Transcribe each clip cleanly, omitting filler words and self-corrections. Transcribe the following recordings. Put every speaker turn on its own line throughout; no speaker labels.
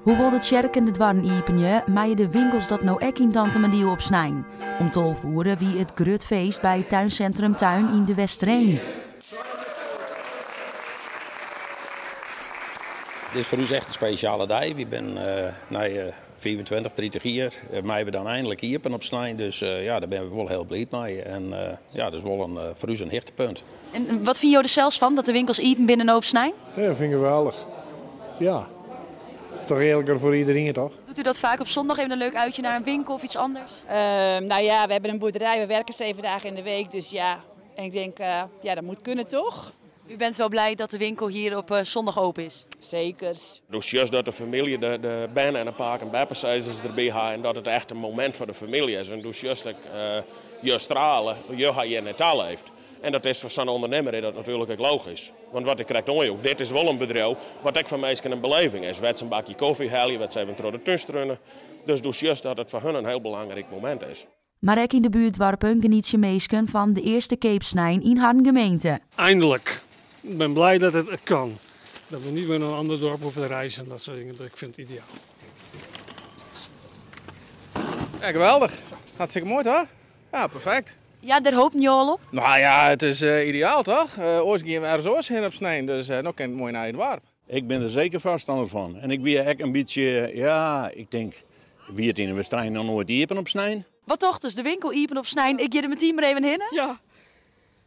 Hoewol't de tsjerken de doarren iepenje, meie de winkels dat no ek yn Dantumadiel op snein. Om 12 oere wie it grut feest by Tuincentrum Tuin yn De Westereen.
Dit is foar ús echt in spesjale dei. Wy binne nei 25, 30 jier meie we dan einlik iepen op snein. Dus ja, dêr binne we wol hiel bliid mei. En ja, dat is wol in, foar ús in hichtepunt.
En wat fine jo der sels fan dat de winkels iepen binne no op snein?
Ja, dat fyn ik geweldich. Ja, is toch earliker foar iderien, toch?
Doet u dat vaak op zondag even een leuk uitje naar een winkel of iets anders?
Nou ja, we hebben een boerderij, we werken 7 dagen in de week, dus ja, en ik denk, ja, dat moet kunnen toch?
U bent wel blij dat de winkel hier op zondag open is?
Zeker.
Dus juist dat de familie, de bern en de pake en beppesizzers derby ha en dat it echt in momint foar de famylje is. En dus juist ek je strale, je ha hjir net taleefd. En dat is foar sa'n ûndernimmer is dat natuerlik ek logysk. Want wat ik krekt oanjoech, dit is wol in bedriuw wat ek foar minsken in beleving is. Wêr't se in bakje kofje helje, wêr't se even troch de tún strune. Dus do sjochst dat it foar hun in hiel belangryk momint is.
Mar ek yn de buertdoarpen genietsje minsken fan de earste keapsnein yn harren gemeente.
Eindelijk. Ik ben blij dat het kan. Dat we niet meer naar een ander dorp hoeven te reizen en dat soort dingen. Ik vind het ideaal.
Ja, geweldich. Hartstikke moai, toch? Ja, perfekt.
Ja, dêr hoopten jo al op?
Nou ja, it is ideaal, toch? Oars geane we ergens oars hinne op snein, dus no kin it moai nei it doarp.
Ik bin der seker foarstanner fan. En ik wie ek in bytsje, ja, ik tink, wie it yn de Westerein noch noait iepen op snein?
Wat tocht dus, de winkel iepen op snein, ik gean der metien mar even hinne?
Ja.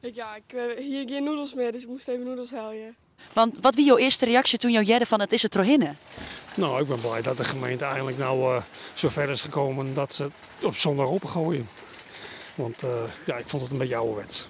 Ik, ja, ik hie gjin noedels mear, dus ik moast even noedels helje.
Want wat wie jo earste reaksje toen jo hearden fan it is der trochhinne?
Nou, ik ben blij dat de gemeente eindelijk nou zover is gekomen dat ze het op zondag opengooien. Want ja, ik vond het een beetje ouderwets.